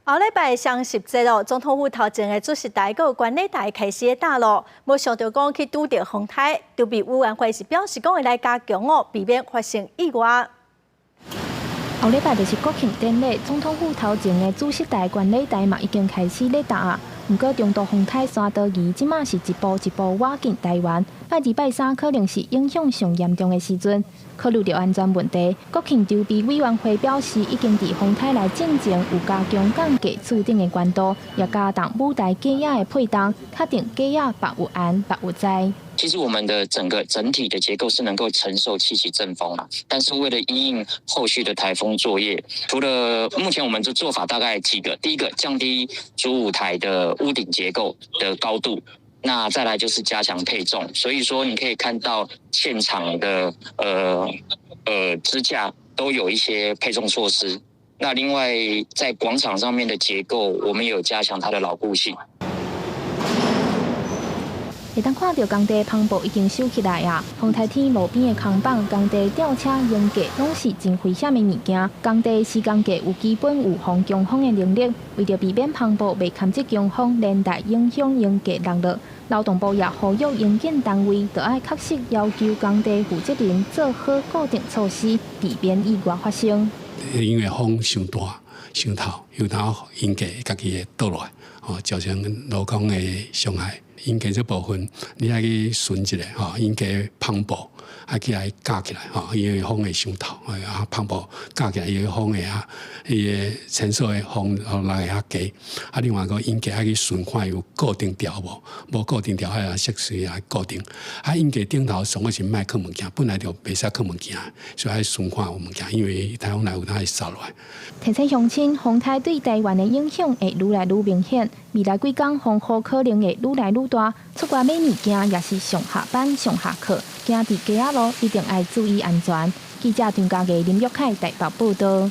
後禮拜雙十節咯，總統府頭前的主席台閣有觀禮台開始搭咯，無想著講去拄著風颱，籌備委員會是表示講會來加強哦，避免發生意外。後禮拜就是國慶典禮，總統府頭前的主席台、觀禮台嘛已經開始咧搭啊。毋過中度風颱山多儀，這馬是一步一步倚近台灣。拜二、拜三可能是影響上嚴重的時陣。考慮著安全問題，國慶籌備委員會表示，已經佇風颱來進前有加強鋼架柱頂的懸度，也加重舞台架仔的配重，確定架仔縛有安、縛有在。其實我們的整個整體的結構是能夠承受7級陣風啦，但是為了因應後續的颱風作業，除了目前我們的做法大概幾個，第一個降低主舞台的屋頂結構的高度，那再來就是加強配重，所以說你可以看到現場的支架都有一些配重措施。那另外在廣場上面的結構，我們有加強它的牢固性。會當看著工地帆布已經收起來啊！風颱天路邊的空板、工地吊車、鷹架，攏是真危險的物件。工地施工架有基本預防強風的能力，為著避免帆布袂堪這強風連帶影響鷹架落落，勞動部也呼籲營建單位，著愛確實要求工地負責人做好固定措施，避免意外發生。因為風傷大、傷透，有當鷹架家己會倒落來，哦，造成勞工的傷害。鷹架這部分，你愛去巡一下吼，鷹架帆布愛去愛架起來吼，因為風會傷透，啊，帆布架起來，伊个風會啊，伊个承受的風予來會較低。啊，另外閣鷹架愛去巡看有固定牢無，無固定牢愛設施來固定。啊，鷹架頂頭上好是莫囥物件，本來就袂使囥物件，所以愛巡看有物件，因為颱風來有當會掃落來。提醒鄉親，風颱對台灣的影響會愈來愈明顯，未來幾工風雨可能會愈來愈大，出外買物件也是上下班上下課，行佇街仔路一定愛注意安全。記者張家藝、林玉凱台北報導。